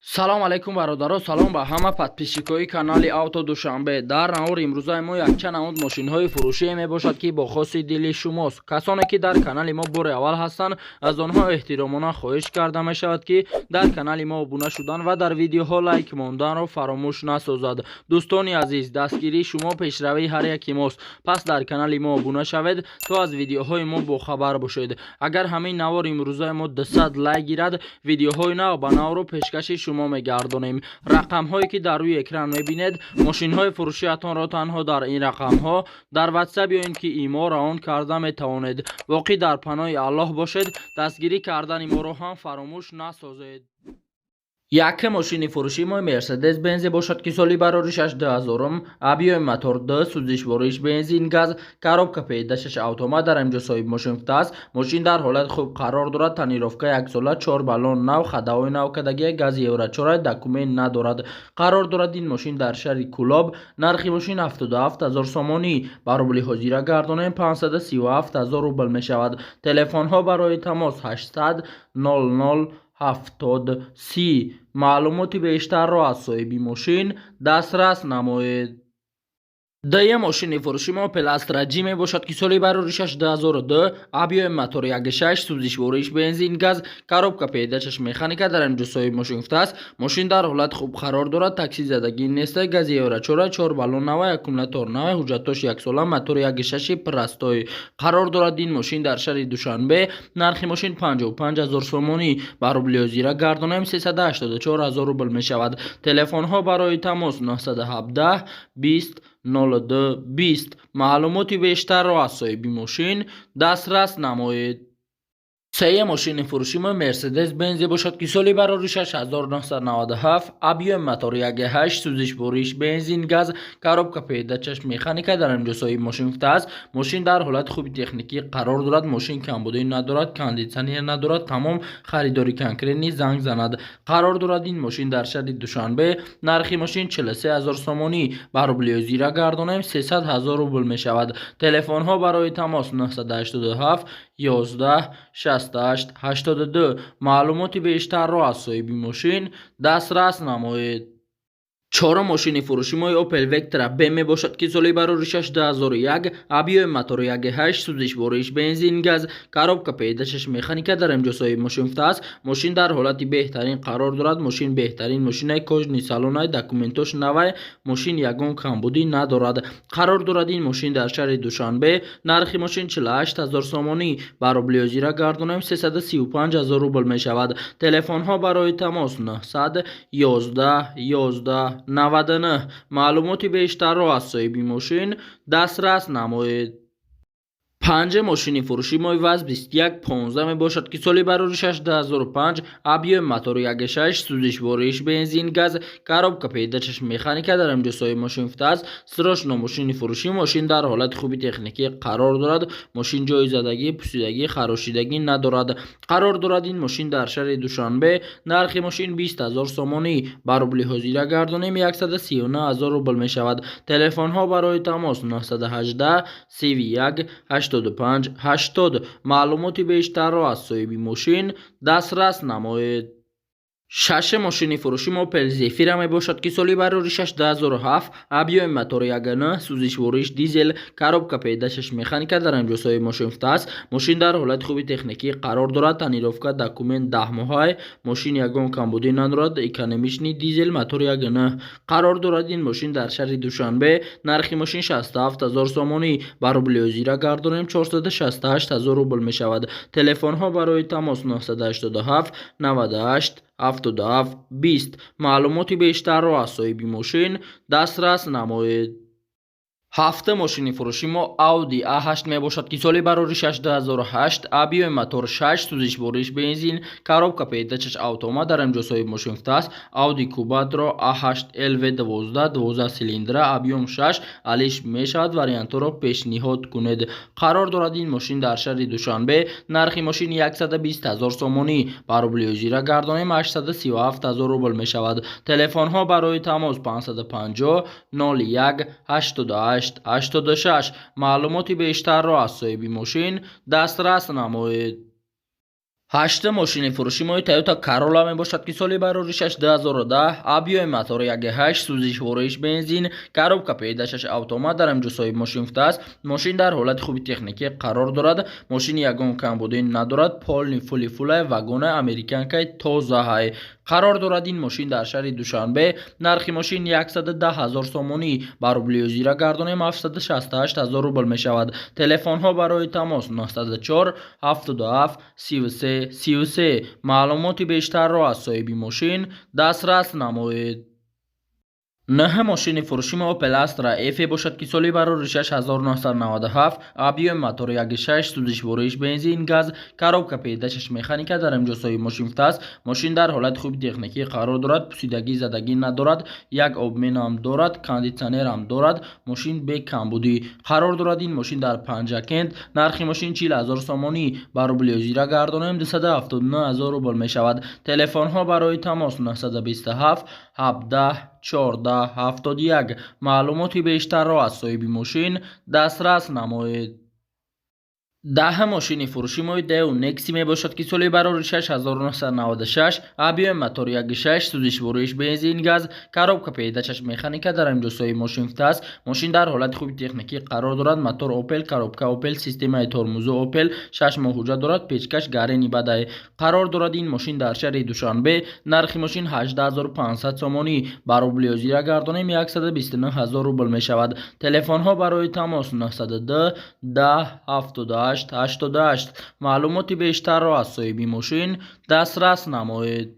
Салом алейкум, бародаро, салом ба ҳама подписчикои канали Авто Душанбе. Дар навори имрӯзаи мо якчанд намуд мошинҳои фурӯшие мебошад, ки бо хоси дили шумост. Касоне ки дар канали мо бори аввал ҳастанд, аз онҳо эҳтиромона хоҳиш карда мешавад, ки дар канали мо обуна шудан ва дар видеоҳо лайк монданро фаромӯш насозад. Дӯстони азиз, дастгирии шумо пешравии ҳар яки мост, пас дар канали мо обуна шавед, то аз видеоҳои мо бохабар бошед. Агар ҳамин навори имрӯзаи мо 200 лайк гирад, видеоҳои нав ба навро пешкаши шумо мегардонем. Рақамҳое ки дар рӯи экран мебинед, мошинҳои фурӯшиатонро танҳо дар ин рақамҳо дар Ватсап ё ин ки Имо равон карда метавонед. Боқӣ дар паноҳи Аллоҳ бошед, дастгирӣ кардани моро ҳам фаромӯш насозед. Якум мошини фурӯшии мо Мерседес Бензе бошад, ки соли бароришаш 2000-ум, объёми мотор 2, сӯзишвориш бензин, газ, коробка передачаш автомат. Дар инҷо соҳиб мошин гуфтааст, мошин дар ҳолати хуб қарор дорад, тонировка яксола, чор баллон нав, ходовой нав кардагия, гази евро 4, документ надорад. Қарор дорад ин мошин дар шаҳри Кӯлоб. Нархи мошин 77 000 сомонӣ, ба рубли ҳозира гардонем, 537 000 рубл мешавад. Телефонҳо барои тамос 800 00 70 30. Маълумоти бештарро аз соҳиби мошин дастрас намоед. Дуюм мошини фурӯши мо Опел Астра Ҷи мебошад, ки соли бароришаш 2002, объёми мотор 1.6, сӯзишвориш бензин, газ, коробка передачаш механика. Дар инҷо соҳиби мошин гуфтааст, мошин дар ҳолати хуб қарор дорад, такси задагӣ неста, гази евро 4, чор баллон навай, аккумулятор навай, ҳуҷҷатош яксола, мотори 1.6 простой. Қарор дорад ин мошин дар шаҳри Душанбе. Нархи мошин 55 000 сомонӣ, ба рубли ҳозира гардонем, 384 000 рубл мешавад. Телефонҳо барои тамос 917 20 02 20. Маълумоти бештарро аз соҳиби мошин дастрас намоед. Сеюм мошини фурӯши мо Мерседес Бензе бошад, ки соли бароришаш 1997, объёми мотор 1.8, сӯзишвориш бензин, газ, коробка передачаш механика. Дар инҷо соҳиби мошин гуфтааст, мошин дар ҳолати хуби техникӣ қарор дорад, мошин камбудӣ надорад, кондитсионер надорад, тамом. Харидори конкретный занг занад. Қарор дорад ин мошин дар шаҳри Душанбе. Нархи мошин 43 000 сомонӣ, ба рубли ҳозира гардонем, 300 ҳазор рубл мешавад. Телефонҳо барои тамос 987 11 68 82. Маълумоти бештарро аз соҳиби мошин дастрас намоед. Чорум мошини фурӯши мо Opel Vectra B мебошад, ки соли бароришаш 2001, объёми мотори 1.8, сӯзишвориш бензин, газ, коробка передачаш механика. Дар инҷо соҳиби мошин гуфтааст, мошин дар ҳолати беҳтарин қарор дорад, мошин беҳтарин мошинаи, кожаный салонай, документош навай, мошин ягон камбудӣ надорад. Қарор дорад ин мошин дар шаҳри Душанбе. Нархи мошин 48 000 сомонӣ, ба рубли ҳозира гардонем, 335 ҳазор рубл мешавад. Телефонҳо барои тамос 900 11 11 99. Маълумоти бештарро аз соҳиби мошин дастрас намоед. Панҷум мошини фурӯши мо ВАЗ 2115 мебошад, ки соли бароришаш 2005, объёми мотори 1.6, сӯзишвориш бензин, газ, коробка передачаш механика. Дар инҷо соҳиби мошин гуфтааст, срочно мошини фурӯшӣ, мошин дар ҳолати хуби техникӣ қарор дорад, мошин ҷои задагӣ, пусидагӣ, харошидагӣ надорад. Қарор дорад ин мошин дар шаҳри Душанбе. Нархи мошин 20 000 сомонӣ, ба рубли ҳозира гардонем, 139 000 рубл мешавад. Телефонҳо барои тамос 918 31 85 80. Маълумоти бештарро аз соҳиби мошин дастрас намоед. Шашум мошини фурӯши мо Опел Зефира мебошад, ки соли бароришаш 2007, объёми мотори 1.9, сӯзишвориш дизел, коробка передачаш механика. Дар инҷо соҳиби мошин гуфтааст, мошин дар ҳолати хуби техникӣ қарор дорад, тонировка, документ 10 моҳай, мошин ягон камбудӣ надорад, экономичный дизел, мотори 1.9. Қарор дорад ин мошин дар шаҳри Душанбе. Нархи мошин 67 000 сомонӣ, ба рубли ҳозира гардонем, 468 ҳазор рубл мешавад. Телефонҳо барои тамос 987 98 77 20. Маълумоти бештарро аз соҳиби мошин дастрас намоед. Ҳафтум мошини фурӯши мо Audi A8 мебошад, ки соли бароришаш 2008, объёми мотор 6, сӯзишвориш бензин, коробка передачаш автомат. Дар инҷо соҳиби мошин гуфтааст, Audi Quattro A8 LV12, 12 цилиндра, объём 6, алиш мешавад, вариантҳоро пешниҳод кунед. Қарор дорад ин мошин дар шаҳри Душанбе. Нархи мошин 120 ҳазор сомонӣ, ба рубли ҳозира гардонем, 837 ҳазор рубл мешавад. Телефонҳо барои тамос 550 01 88 86. Маълумоти бештарро аз соҳиби мошин дастрас намоед. Ҳаштум мошини фурӯши мои Toyota Corolla мебошад, ки соли бароришаш 2010, объёми мотори 1.8, сӯзишвориш бензин, коробка передачаш автомат, дар инҷо соҳиби мошин гуфтааст. Мошин дар ҳолати хуби техникӣ қарор дорад. Мошини ягон камбудӣ надорад, полный фули фулай, вагонаи американкаи тозаҳай. Қарор дорад ин мошин дар шаҳри Душанбе. Нархи мошин 110 ҳазор сомонӣ, ба рубли ҳозира гардонем, 768 ҳазор рубл мешавад. Телефонҳо барои тамос: 904 77 33 33. Маълумоти бештарро аз соҳиби мошин дастрас намоед. Нӯҳум мошини фурӯши мо Opel Astra F бошад, ки соли бароришаш 1997, объёми мотори 1.6, сӯзишвориш бензин, газ, коробка передачаш механика, дар инҷо соҳиби мошин гуфтааст. Мошин дар ҳолати хуби техникӣ қарор дорад, пусидагӣ, задагӣ надорад, як обменам дорад, кондитсионерам дорад. Мошин бекамбудӣ. Қарор дорад ин мошин дар Панҷакент. Нархи мошин 40 ҳазор сомонӣ, ба рубли ҳозира гардонем, 279 ҳазор рубл мешавад. Телефонҳо барои тамос: 927 17 14 71. Маълумоти бештарро аз соҳиби мошин дастрас намоед. Даҳум мошини фурӯши мои Daewoo Nexia мебошад, ки соли бароришаш 1996, объёми мотори 1.6, сӯзишвориш бензин, газ, коробка передачаш механика, дар инҷо соҳиби мошин гуфтааст. Мошин дар ҳолати хуби техникӣ қарор дорад. Мотор Opel, коробка Opel, системаи тормозу Opel, 6 моҳ ҳуҷҷат дорад, печкаш гарени бадай. Қарор дорад ин мошин дар шаҳри Душанбе. Нархи мошин 18 500 сомонӣ, ба рубли ҳозира гардонем, 129 ҳазор рубл мешавад. Телефонҳо барои тамос: 902 10 78 88. Маълумоти бештарро аз соҳиби мошин дастрас намоед.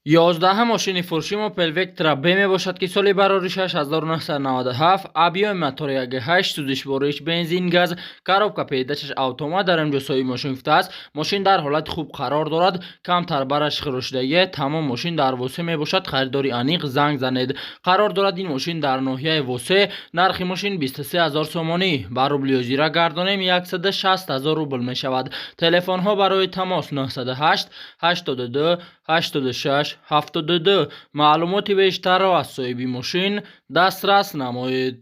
11-ум мошини фурӯши Opel Vectra B мебошад, ки соли бароришаш 1997, объёми мотори 1.8, сӯзишвориш бензин, газ, коробка передачаш автомат, дар инҷо соҳиби мошин гуфтааст. Мошин дар ҳолати хуб қарор дорад, камтар бараш хирошидагӣ, тамом. Мошин дар Восе мебошад. Харидори аниқ занг занед. Қарор дорад ин мошин дар ноҳияи Восе. Нархи мошин 23 ҳазор сомонӣ, ба рубли ҳозира гардонем, 160 ҳазор рубл мешавад. Телефонҳо барои тамос: 908 82 86 72. Маълумоти бештарро аз соҳиби мошин дастрас намоед.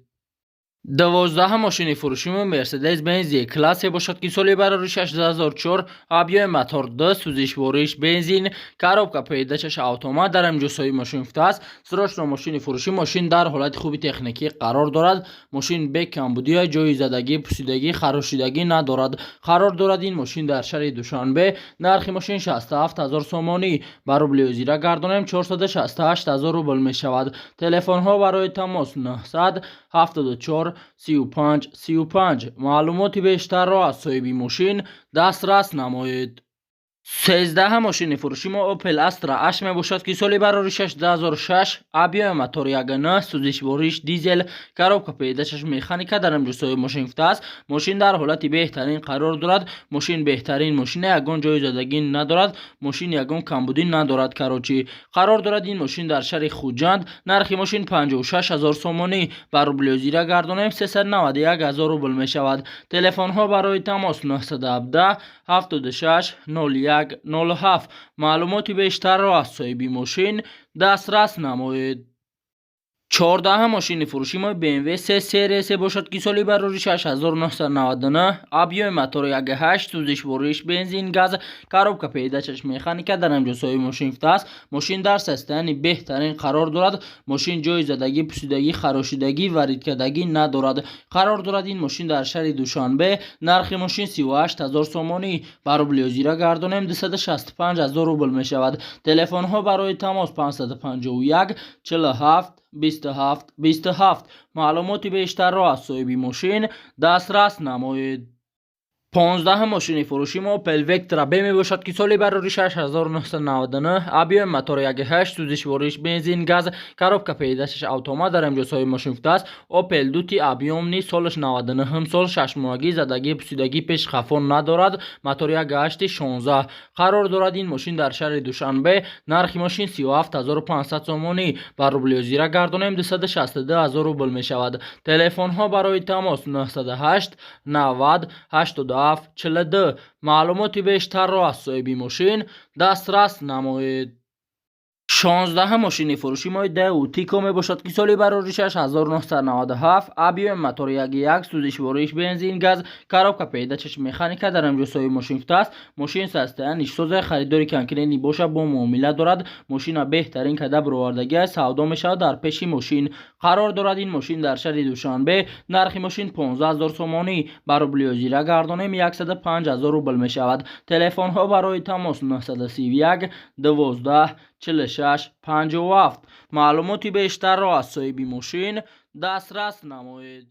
12-ум мошини фурӯши Мерседес Бенз Е-классе бошад, ки соли бароришаш 2004, объёми мотор 2, сӯзишвориш бензин, коробка передачаш автомат, дар инҷо соҳиби мошин гуфтааст. Срочно мошини фурӯшӣ. Мошин дар ҳолати хуби техникӣ қарор дорад. Мошин бекамбудия, ҷои задагӣ, пусидагӣ, харошидагӣ надорад. Қарор дорад ин мошин дар шаҳри Душанбе. Нархи мошин 67 ҳазор сомонӣ, ба рубли ҳозира гардонем, 468 ҳазор рубл мешавад. Телефонҳо барои тамос: 974 35 35. Маълумоти бештарро аз соҳиби мошин дастрас намоед. 13-ум мошини фурӯши мо Opel Astra H мебошад, ки соли бароришаш 2006, объёми мотори 1.9, сӯзишвориш дизел, коробка передачаш механика, дар инҷо соҳиби мошин гуфтааст. Мошин дар ҳолати беҳтарин қарор дорад. Мошин беҳтарин мошина, ягон ҷои задагӣ надорад, мошин ягон камбудӣ надорад, короче. Қарор дорад ин мошин дар шаҳри Хуҷанд. Нархи мошин 56 ҳазор сомонӣ, ба рубли ҳозира гардонем, 391 ҳазор рубл мешавад. Телефонҳо барои тамос: 917 76 01 07. Маълумоти бештарро аз соҳиби мошин дастрас намоед. 14-ум мошини фурӯши мо BMW 3 Series бошад, ки соли бароришаш 1999, объёми мотори 1.8, сӯзишвориш бензин, газ, коробка передачаш механика, дар инҷо соҳиби мошин гуфтааст. Мошин дар состоянии беҳтарин қарор дорад. Мошин ҷои задагӣ, пусидагӣ, харошидагӣ, варидкардагӣ надорад. Қарор дорад ин мошин дар шаҳри Душанбе. Нархи мошин 38 ҳазор сомонӣ, ба рубли ҳозира гардонем, 265 ҳазор рубл мешавад. Телефонҳо барои тамос: 551 47 27 27. Маълумоти бештарро аз соҳиби мошин дастрас намоед. 15-ум мошини фурӯши мо Opel Vectra B мебошад, ки соли бароришаш 1999, объёми мотори 1.8, сӯзишвориш бензин, газ, коробка передачаш автомат, дар инҷо соҳиби мошин гуфтааст. Opel дути объёмный, солаш 99 сол, шашмоҳагӣ, задагӣ, пусидагӣ пеш хафо надорад, мотори 1.8 16. Қарор дорад ин мошин дар шаҳри Душанбе. Нархи мошин 37 500 сомонӣ, ба рубли ҳозира гардонем, 262 ҳазор рубл мешавад. Телефонҳо барои тамос: 908 90 87 42. Маълумоти бештарро аз соҳиби мошин дастрас намоед. 16-ум мошини фурӯши мои Дэу Тико мебошад, ки соли бароришаш 1997, объём мотор 1,1, сӯзишвориш бензин, газ, коробка передач аш механика. Дар инҷо соҳиби мошин гуфтааст, мошин состояние ш соза, харидори конкретный боша, бо муомила дорад. Мошина беҳтарин када бировардагиаст, савдо мешавад. Дар пеши мошин қарор дорад ин мошин дар шаҳри Душанбе. Нархи мошин 15 000 сомонӣ, ба рубли ҳозира гардонем, 105 000 рубл мешавад. Телефонҳо барои тамос 931 12 46 57. Маълумоти бештарро аз соҳиби мошин дастрас намоед.